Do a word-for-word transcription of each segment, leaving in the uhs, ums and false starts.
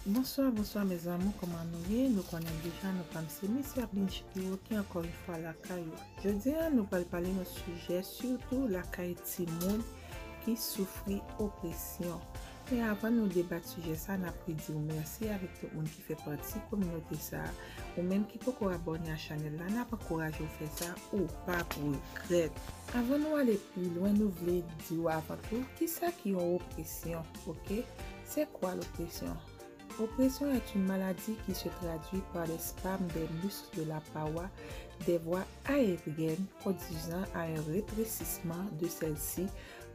Bonswa, bonswa mes amours, kòman nou ye? Nou konnen deja, nou pa m se Miss Erbin Shapiro ki ankò yon fwa lakay ou. Jodi a, nou pral pale yon sijè, sitou lakay timoun ki soufri opresyon. Men avan nou debat sijè sa, n ap redi w mèsi avèk tout moun ki fè pati kominote sa a. Ou menm ki poko abòne a chanèl la, n ap ankouraje w fè sa, ou p ap regrèt. Avan nou ale pi lwen, nou vle di w avan tou, kisa ki yon opresyon, oke? C'est quoi l'oppression? Oppression est une maladie qui se traduit par des spasmes des muscles de la paroi des voies aériennes conduisant à un rétrécissement de celle-ci,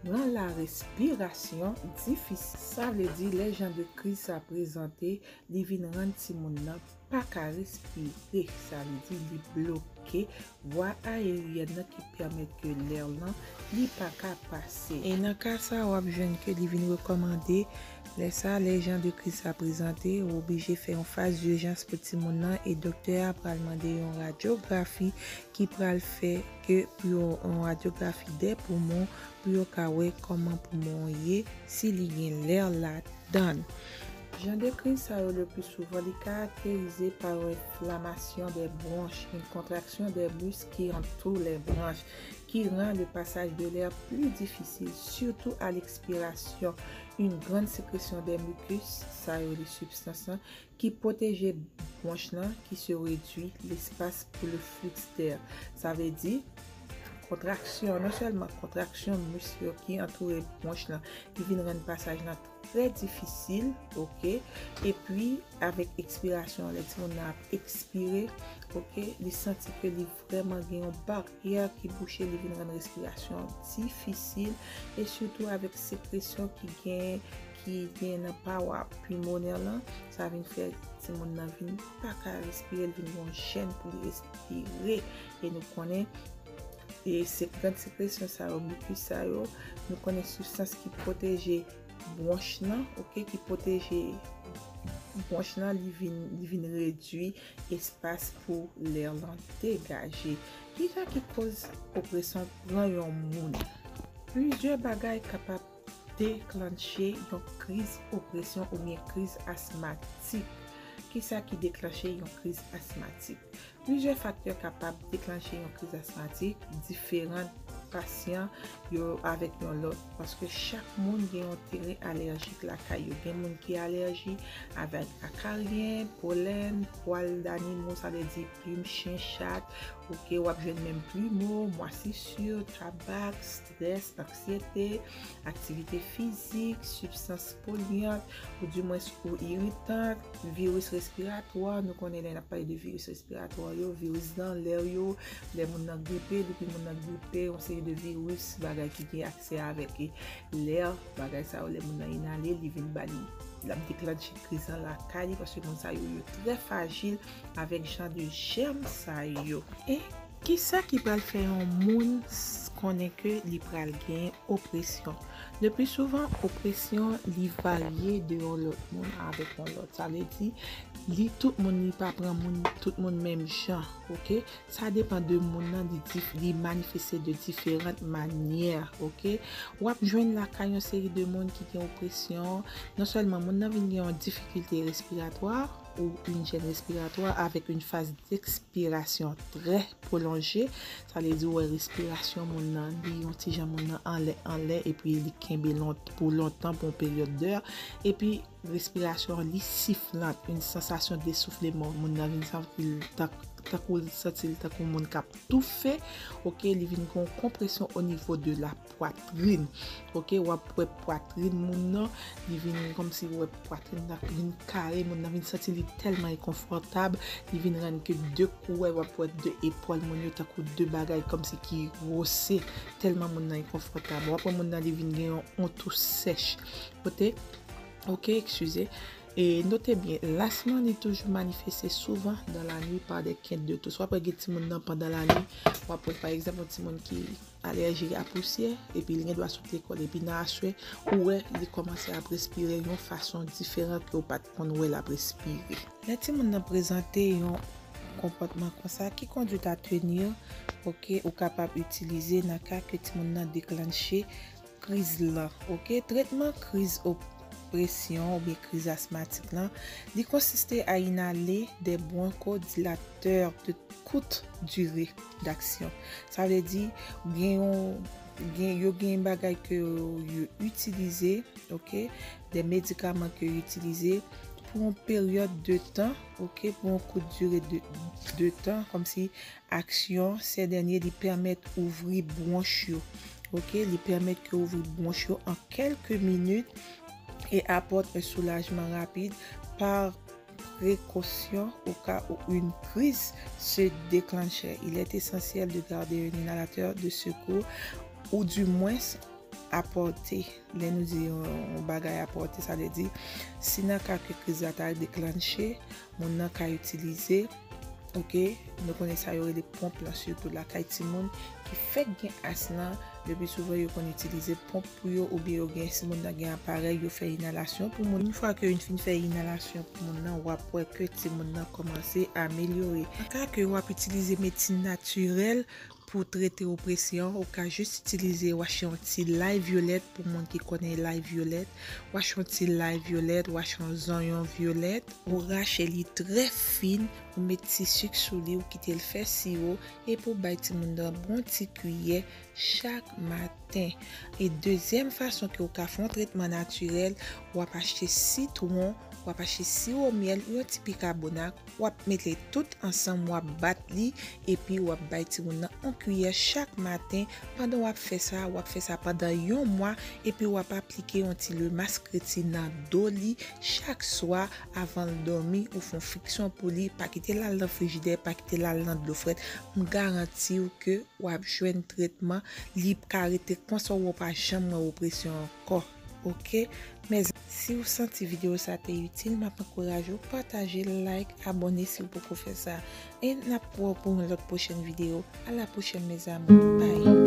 rend la respiration difficile. Sa vle di, lè jan de kriz sa prezante, li vin rann timoun nan pa ka respire. Sa vle di, li bloke vwa aeryèn nan ki pèmèt ke lè lan li pa ka pase. E nan ka sa, w ap jwenn ke li vin rekòmande, lè sa, lè jan de kriz sa prezante, ou oblije fè yon faz dijans pou timoun nan e doktè a pral mande yon radyografi ki pral fè ke pou yon, yon radyografi dè poumon pou yo ka wè kòman poumon an ye, si li gen lè ladan l. Jan de kriz sa yo le pli souvan, li karakterize pa yon enflamasyon dè bwonch, une contraction des muscles qui entourent les bronches, qui rend le passage de l'air plus difficile, surtout à l'expiration. Une grande sécrétion des mucus, sa yo rele sibstans lan, ki pwoteje bwonch lan, qui se réduit l'espace pour le flux d'air. Sa vle di, kontraksyon, non sèlman kontraksyon misk yo ki antoure bwonch lan, li vin rann pasaj lan trè difisil, oke? Epi, avèk ekspirasyon, lè timoun nan ap ekspire, oke, li santi ke li vrèman gen yon baryè ki bouche, li vin rann respirasyon difisil, e sitou avèk sekresyon ki gen, ki gen nan pawa pulmonè lan, sa vin fè timoun nan vin pa ka respire, li vin gen yon jèn pou li respire. E nou konnen, e se gad sekresyon sa yo, mikis sa yo, nou konnen sibstans ki pwoteje bwonch lan, oke, ki pwoteje bwonch lan, li vin, li vin redui espas pou lè lan degaje. Kisa ki koz opresyon pran yon moun? Plizyè bagay kapab deklanche yon kriz opresyon oubyen kriz asmatik. Kisa ki deklanche yon kriz asmatik? Plizyè faktè kapab deklanche yon kriz asmatik, diferan pasyan yo avèk yon lòt, paske chak moun gen yon teren alèjik lakay yo. Gen moun ki alèji avèk akaryen, polèn, pwal danimo, sa vle di plim chen, chat, oke, w ap jwenn menm plimo, moisissure, tabak, strès, anksyete, aktivite fizik, sibstans polyant, ou dimwens ou iritan, viris respiratwa, nou konnen lè n ap pale de viris respiratwa yo, viris dan lè yo, lè moun nan gripe, depi moun nan gripe, yon seri de viris, bagay ki gen aksè avèk lè, bagay sa yo, lè moun nan inale, li vin ba li, l ap deklanche kriz lan lakay li, paske moun sa yo, yo trè frajil avèk jan de jèm sa yo. E kisa ki pral fè yon moun s-, konnen ke li pral gen opresyon? Le pli souvan, opresyon, li varye de yon lòt moun avèk yon lòt. Sa vle di, li tout moun, li pa pran moun, tout moun menm jan, oke? Sa depan de moun nan, li dif-, li manifeste de diferan manyè, oke? W ap jwenn lakay yon seri de moun ki gen opresyon, non sèlman moun nan vin gen yon difikilte respiratwa ou yon jèn respiratwa avèk yon faz d'ekspirasyon trè pwolonje, sa vle di w wè respirasyon moun nan, li yon ti jan moun nan anlè, anlè, epi li kenbe lont-, pou lontan, pou yon peryòd dè, epi respirasyon li siflant, yon sansasyon desoufleman, moun nan vin santi l tank-, tankou l santi l tankou moun k ap toufe, oke, li vin gen yon konpresyon o nivo de la pwatrin, oke, w ap wè pwatrin moun nan, li vin kòmsi w wè pwatrin nan vin kare, moun nan vin santi li tèlman enkonfòtab, li vin rann ke de kou, w ap wè de epòl moun yo tankou de bagay kòmsi ki wose, tèlman moun nan enkonfòtab. W ap wè moun nan li vin gen yon, yon tou sèch. Kote, oke, eskize. E note byen, lasman li toujou manifeste souvan dans la nuit par des quintes de toux. W ap wè gen timoun nan pandan lanwi, w ap wè pa egzanp yon timoun ki alèji a pousyè, epi li gen dwa sot lekòl, epi nan aswè, ou wè li kòmanse ap respire yon fason diferan ke w pa t konn wè l ap respire. Lè timoun nan prezante yon konpòtman konsa, ki conduite à tenir, oke, ou kapab itilize nan ka ke timoun nan deklanche kriz lan, oke? Tretman kriz op-, presyon oubyen kriz asmatik lan, li konsiste a inhale des bronchodilateurs de courte durée d'action. Sa vle di, gen yon, gen, yo gen bagay ke yo, yo itilize, ok, de medikaman ke yo itilize pou yon peryòd de tan, ok, pou yon kout dire de, de tan, kòmsi aksyon, ces derniers, li pèmèt ouvri bwonch yo, ok, li pèmèt ke ouvri bwonch yo an kèlke minit et apporte un soulagement rapide par précaution au cas où une crise se déclenchait. Il est essentiel de garder un inhalateur de secours ou du moins apporter. Lè nou di yon, yon bagay apporter, sa vle di, si nan ka ke kriz la ta deklanche, moun nan ka itilize, ok, nou konnen sa yo rele ponp lan, sitou lakay timoun ki fèk gen asma, le pli souvan yo konn itilize ponp pou yo, oubyen yo gen, si moun nan gen aparèy, yo fè inhalasyon pou moun. Yon fwa ke yo fin fè inhalasyon pou moun nan, w ap wè ke timoun nan kòmanse amelyore. Nan ka ke w ap itilize medsin natirèl pou trete opresyon, ou ka jis itilize, w achte yon ti lay vyolèt, pou moun ki konnen lay vyolèt, w achte yon ti lay vyolèt, w achte yon zonyon vyolèt, ou rache li trè fin, ou met ti sik sou li, ou kite l fè siwo, epi w bay timoun nan yon ti kiyè chak maten. E dezyèm fason ke w ka fè yon tretman natirèl, w ap achte sitwon, w ap achte siwo myèl, yon ti bikabona, w ap mete tout ansanm, w ap bat li, epi w ap bay timoun nan yon kiyè chak maten. Pandan w ap fè sa, w ap fè sa pandan yon mwa, epi w ap aplike yon ti lemaskretin nan do li chak swa avan l dòmi, ou fè yon friksyon pou li, pa kite l al nan frijidè, pa kite l al nan dlo frèt. M garanti w ke w ap jwenn tretman, li ka rete konsa, ou pa janm wè opresyon ankò. Ok? Mezanmi, si w santi videyo sa te itil, m ap ankouraje w pataje l, like, abòne si w poko fè sa. E n ap wè w pou yon lòt pwochèn videyo. A la pwochèn, mezanmi. Bye!